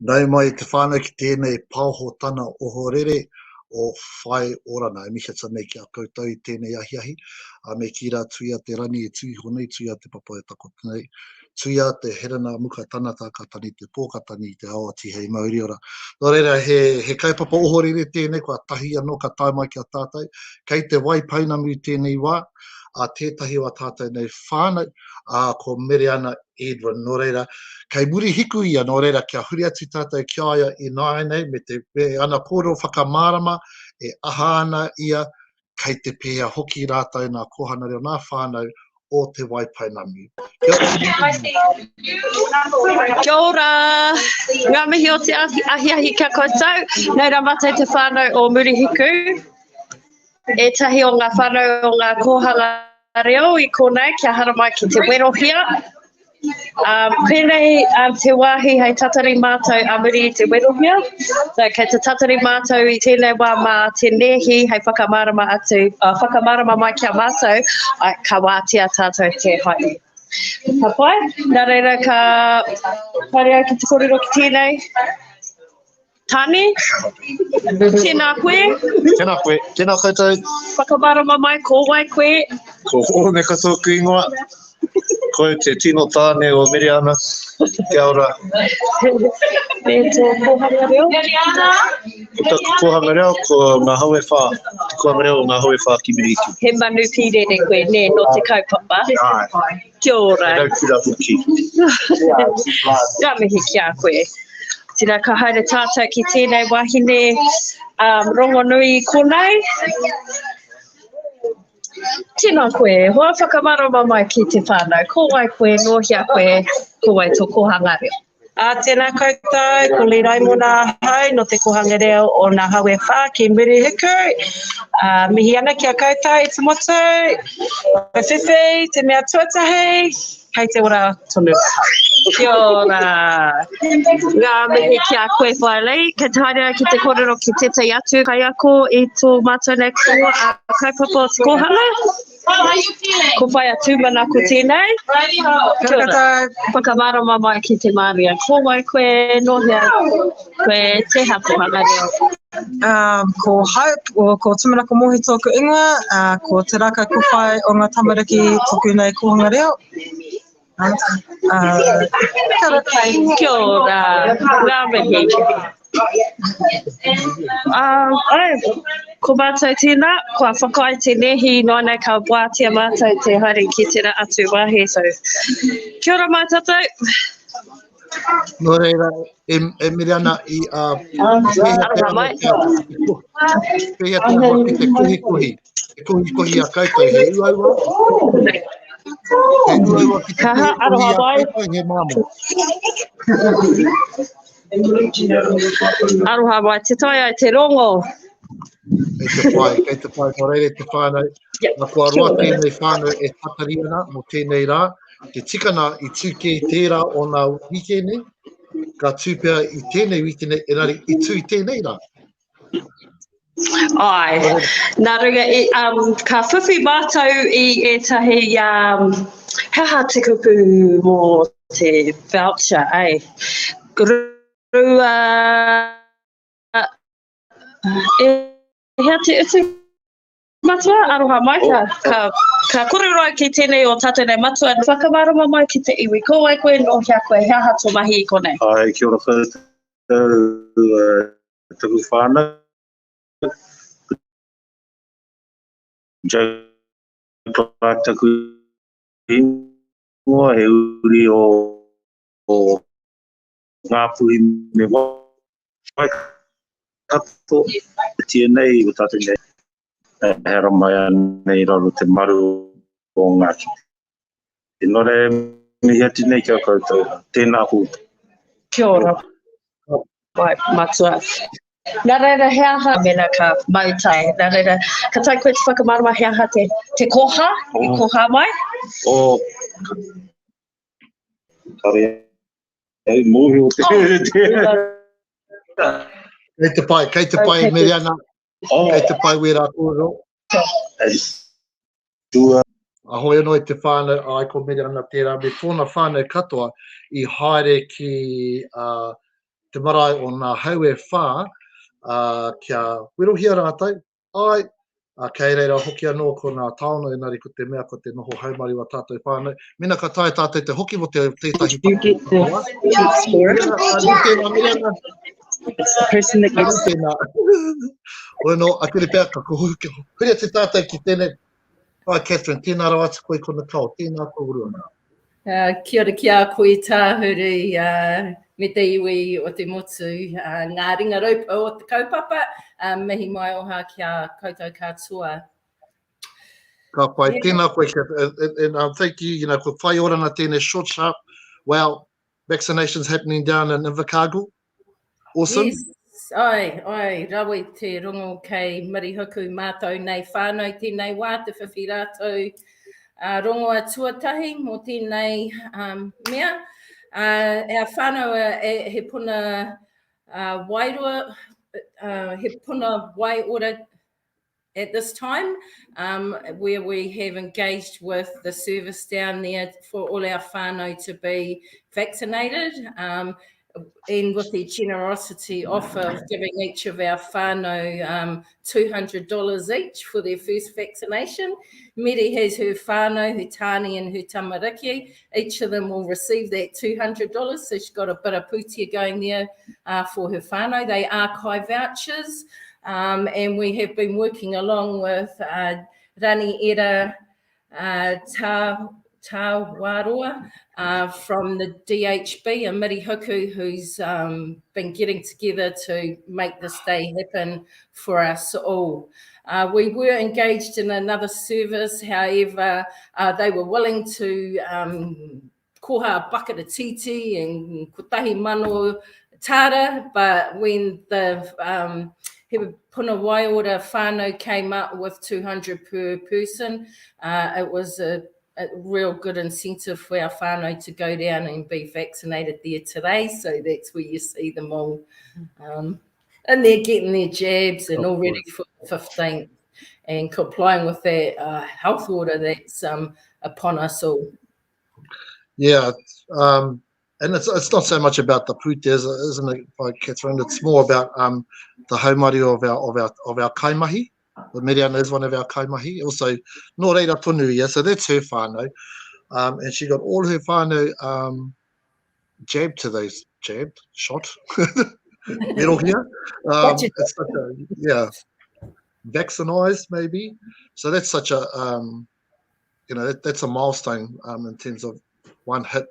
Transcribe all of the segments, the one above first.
Nau mai te whānau ki tēnei paohotana ohorere o Whai Orana. E mihi atu nei ki a koutou i tēnei ahiahi. A me kī rā tuia te rani e tū iho nei, tuia te papa e takoto nei, tuia te herana muka tanata ka tani te pō, ka tani te ao a Tihei Mauri Ora. Nō reira, he, he kaupapa ohorere tēnei, kua tahi anō ka tae mai ki a tātou. Kei te Waipounamu tēnei wā, a tētahi o a tātou nei whānau, ā, ko Mereana Edwin. Nō reira, kei Murihiku ia, nō reira, kia huri atu tātou ki a ia ināianei me te, me ana kōrero whakamārama e aha ana ia, kei te pēhea hoki rātou nā Kōhanga Reo, nā whānau o Te Waipounamu. Kia ora. Kia ora! Ngā mihi o te ahiahi kia koutou. Nei rā mātou te whānau o Murihiku. Ētahi o ngā whānau o ngā kōhanga reo i konei kia haramai ki te werohia. Um, pēnei um, te wāhi hei tatari mātou a muri i te werohia. So, kei te tatari mātou i tēnei wā mā te nēhi hei whakamārama atu, uh, whakamārama mai ki a mātou, ai, ka wātea tātou te haere. Ka pai? Nā reira ka haere au ki te kōrero ki tēnei. Tane, tēnā koe. Tēnā koe, tēnā koutou. Whakamārama mai, ko wai koe? Ko Hōmeka tōku ingoa. Ko au te tino tāne o Miriana. Kia ora. Me tō kōhanga reo? Ko taku kōhanga reo, ko Ngā Hau e Whā. Te kōhanga reo o Ngā Hau e Whā ki Murihiku. He manu pīrere koe, nē, nō te kaupapa. Āe. Kia ora. He raukura hoki. Ngā mihi ki a koe. Tira ka haere tātou ki tēnei wahine um, rongonui i konei. Tēnā koe, hoa whakamarama mai ki te whānau. Ko wai koe, nō hea koe, ko wai tō kōhanga reo? Ā, tēnā koutou, ko Lee Raimona ahau nō te kōhanga reo o Nā Hau e Whā ki Murihiku. Ā, mihi ana ki a koutou i te motu, ka whiwhi te mea tuatahi, kei te ora tonu. Kia ora. Ngā mihi ki a koe Whailey. Kei te haere au ki te kōrero ki tētahi atu kaiako i tō mātou nei ko, a, kaupapa o te kōhanga. Ko Whaea Tūmanako tēnei. Kia ora. Whakamārama mai ki te māria. Ko wai koe, nō hea koe, te hea kōhanga reo? Um, ko Hope, o, ko Tūmanako Mohi tōku ingoa, uh, ko Te Rākau Kowhai o ngā tamariki tōku nei kōhanga reo. Uh, kia ora. Kia ora. Ngā mihi. Uh, ai, ko mātou tēnā, kua whakaae te nēhi ināianei ka wātea mātou te haere ki tērā atu wāhi. So, kia ora mai tātou. Nō reira, e, e Miriana, i a... Aroha mai. Pēhea te āhua ki te kohikohi, te kohikohi a koutou, he uaua? He uaua ki te Kaha, kohikohi aroha a mai. koutou, he māmā. Aroha mai, te tae ai te rongo. Kei te pai, kei te pai, nō reira te whānau. Yeah. Nā, kua roa tēnei whānau e tatari ana mō tēnei rā. Te tikana i tū kē tērā o nā wikene, ka tū pea i tēnei wikene, engari i tū i tēnei rā. Ai, nā runga i, um, ka whiwhi mātou i ētahi, um, he aha te kupu mō te voucher, ai? Rua, e hea te utu matua, aroha mai, ka, ka, ka kōrero au ki tēnei o tātou nei matua, whakamārama mai ki te iwi, ko wai koe, nō hea koe, he aha tō mahi i konei? Ai, kia ora koutou, uh, taku whānau. Joe Clark taku ingoa, he uri o, o Ngāpuhi me Waikato. Tēnei, o tātou nei, e haramai ana i raro te maru o Ngāti. Nō reira, mihi atu nei ki a koutou. Tēnā koutou. Kia ora. Pai, matua. Nā reira, he aha mena ka mau tae? Nā reira, ka tae koe te whakamārama he aha te, te koha, oh. i koha mai? Oh. Kare, ei, mōhio te... Oh. Kei te pai, kei te pai, Meriana. Oh. Kei te pai wērā kōrero. Tua. A hoi anō i te whānau, ai ko Meriana tērā, me tōna whānau katoa i haere ki uh, te marae o Nā Hau e Whā, ā, kia werohia rātou, āe, ā, kei reira hoki anō ko ngā taonga, engari ko te mea ko te noho haumaru a tātou whānau. Mēnā ka taea tātou te hoki mō te, tētahi You get the top scorer. Tēnā, Miriana. It's the person that gets Tēnā. Oi no, a kere pea ka huri atu tātou ki tēnei. Ai, Catherine, tēnā rawa atu koe ko Nicole, tēnā kōrua. Uh, kia ora ki a koe Tāhuri uh, me te iwi o te motu, uh, ngā ringa raupa o te kaupapa, uh, mihi mai oha ki a koutou katoa. Ka pai, yeah. tēnā koe, and, and, and um, thank you, you know, ko whai orana tēnei short sharp, well, vaccinations happening down in Invercargill, Awesome. Yes. Ai, ai, rawe te rongo kei Marihuku mātou nei whānau tēnei wā te whiwhi rātou uh, rongoa tuatahi mō tēnei um, mea. Uh, ea whānau e, he puna uh, wairua, uh, he puna waiora at this time, um, where we have engaged with the service down there for all our whānau to be vaccinated. Um, and with the generosity offer of giving each of our whānau um, $200 each for their first vaccination. Meri has her whānau, her tāne and her tamariki. Each of them will receive that $200, so she's got a bit of pūtea going there uh, for her whānau. They are kai vouchers. Um, and we have been working along with uh, Rani Era uh, Ta, Ta Waroa uh, from the DHB and Murihiku, who's um, been getting together to make this day happen for us all. Uh, we were engaged in another service, however, uh, they were willing to um, koha a bucket of titi and kotahi mano tara, but when the um, he Puna Waiora whānau came up with 200 per person, uh, it was a, a real good incentive for our whānau to go down and be vaccinated there today. So that's where you see them all. Um, and they're getting their jabs and all ready for the 15th and complying with that uh, health order that's um, upon us all. Yeah, um, and it's it's not so much about the pūtea, isn't it, by Catherine? It's more about um, the haumaru of our of our of our kaimahi. The Miriana is one of our kaimahi. Also, nō reira tonu ia, so that's her whānau. Um, and she got all her whānau um, jabbed to those, jabbed, shot, Merohia. Um, it's such a, yeah, vaccinized maybe. So that's such a, um, you know, that, that's a milestone um, in terms of one hit,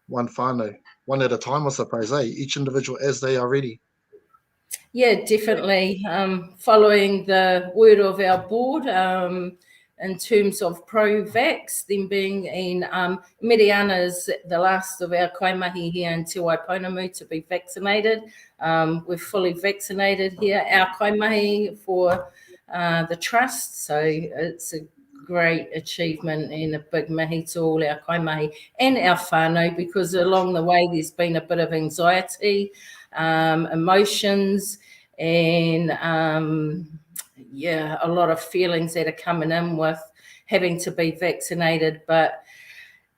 one whānau, one at a time, I suppose, eh? Each individual as they are ready. Yeah, definitely. Um, following the word of our board um, in terms of pro-vax, them being in um, Miriana is the last of our kaimahi here in Te Waipounamu to be vaccinated. Um, we're fully vaccinated here, our kaimahi for uh, the trust, so it's a great achievement and a big mihi to all our kaimahi and our whānau because along the way there's been a bit of anxiety, um, emotions and um, yeah, a lot of feelings that are coming in with having to be vaccinated. But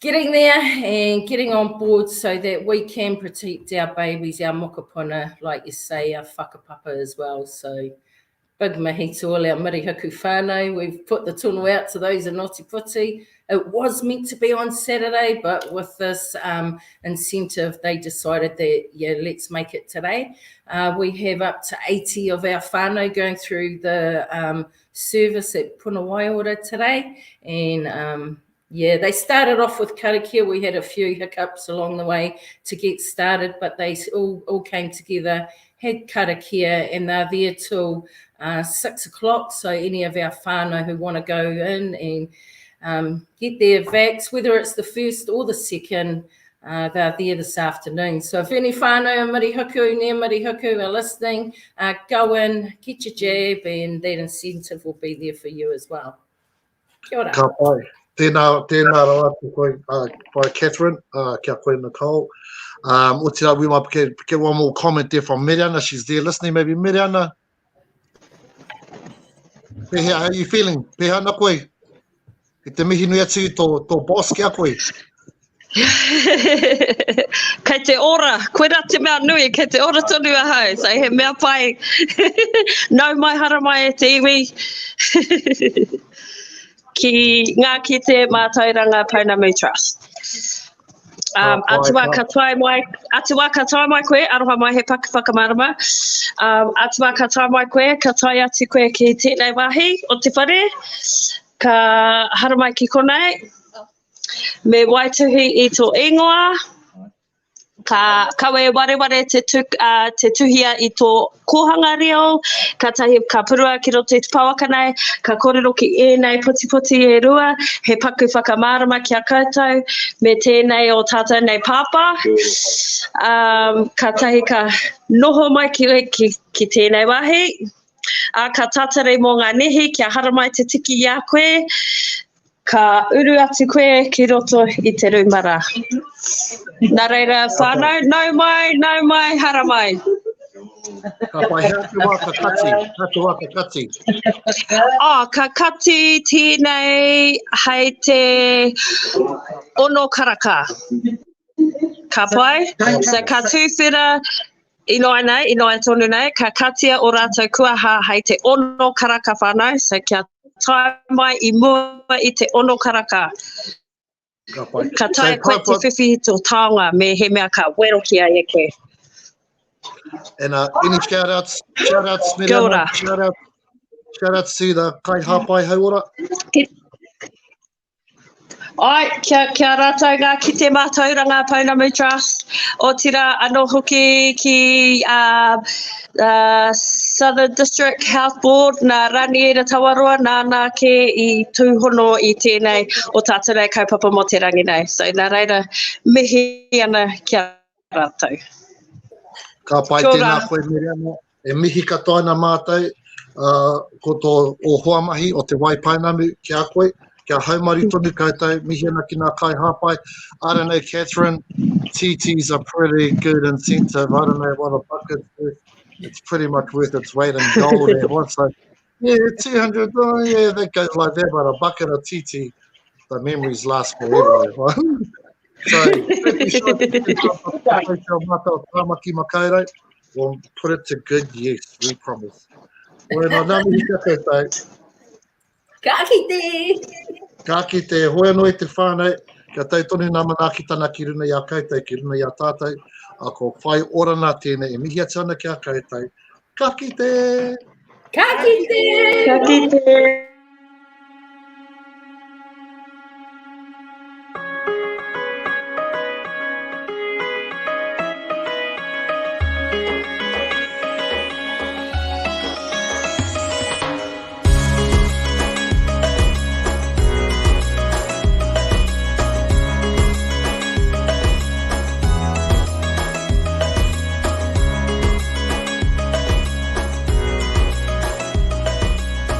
getting there and getting on board so that we can protect our babies, our mokopuna, like you say, our whakapapa as well. So big mihi to all our Murihiku whānau. We've put the tono out to those in Ōtepoti. It was meant to be on Saturday, but with this um, incentive, they decided that, yeah, let's make it today. Uh, we have up to 80 of our whānau going through the um, service at Puna Waiora today. And um, yeah, they started off with karakia. We had a few hiccups along the way to get started, but they all, all came together, had karakia, and they're there till uh, six o'clock. So any of our whānau who want to go in and um, get their vax, whether it's the first or the second, uh, they're there this afternoon. So if any whānau in Murihiku, near Murihiku are listening, uh, go in, get your jab, and that incentive will be there for you as well. Kia ora. Ka pai. Tēnā, tēnā rawa atu koe, uh, by Catherine, uh, kia koe Nicole. Um, otirā, we might get, get one more comment there from Miriana. She's there listening. Maybe Miriana, Pehea, how are you feeling? Pehea ana koe? I te mihi nui atu i tō, tō boss ki a koe. Kei te ora, koira te mea nui, kei te ora tonu ahau, so he mea pai. Nau mai haramai e te iwi ki Ngā Kite Mātauranga Pounamu Trust. Um, atu wā ka tae mai, atu wā ka tae mai koe, aroha mai he paku whakamārama. Um, atu wā ka tae mai koe, ka tae atu koe ki tēnei wāhi o te whare, ka haramai ki konei, Me waituhi i tō ingoa, ka kawe wareware te, tu, uh, te tuhia i tō kōhanga reo, kātahi ka purua ki roto i te pouaka nei, ka kōrero ki ēnei potipoti e rua, he paku whakamārama ki a koutou, me tēnei o tātou nei pāpā. Um, kātahi ka noho mai ki, ki, ki tēnei wāhi, ā, ka tatari mō ngā nehi kia haramai te tiki i a koe, Ka uru atu koe ki roto i te rūma rā. Nā reira, whānau, nau mai, nau mai, haramai. Ka pai, hea te wā ka kati, hea te wā ka kati? Oh, ka kati tēnei hei te ono karaka. Ka pai? So ka tūwhera ināianei, ināia tonu nei, ka katia o rātou kuaha hei te ono karaka whānau, so kia tae mai i mua i te ono karaka. Ka pai. Ka taea koe te whiwhi i tō taonga me he mea ka werokia e koe. And uh, any shout outs, shout outs, Kia ora. shout outs, shout outs to the kai hāpai hauora. Āe, kia, kia rātou ngā kite mātauranga Pounamu Trust, otirā anō hoki ki uh, uh, Southern District Health Board, nā Raniera Tawaroa, nāna kē i tūhono i tēnei o tātou nei kaupapa mō te rangi nei. So, nā reira, mihi ana ki a rātou. Ka pai tēnā koe Miriama. E mihi katoa ana mātou uh, ko tō o hoa mahi o Te Wai Pounamu ki a koe, kia haumaru tonu koutou, mihi ana ki ngā kaihāpai. I don't know, Catherine, TTs are pretty good incentive. I don't know what a bucket's worth. It's pretty much worth its weight in gold. eh? What's like, yeah, 200, oh, yeah, that goes like that, but a bucket of TT, the memories last forever. So, Tāmaki Makaurau, we'll put it to good use, we promise. Hoi anō, nā mihi kia koutou. Ka kite! Ka kite, hoi anō i te whānau, kia tau tonu nā manaakitanga ki runga i a koutou, ki runga i a tātou, a ko whai orana tēnei e mihi atu ana ki a koutou. Ka kite! Ka kite! Ka kite!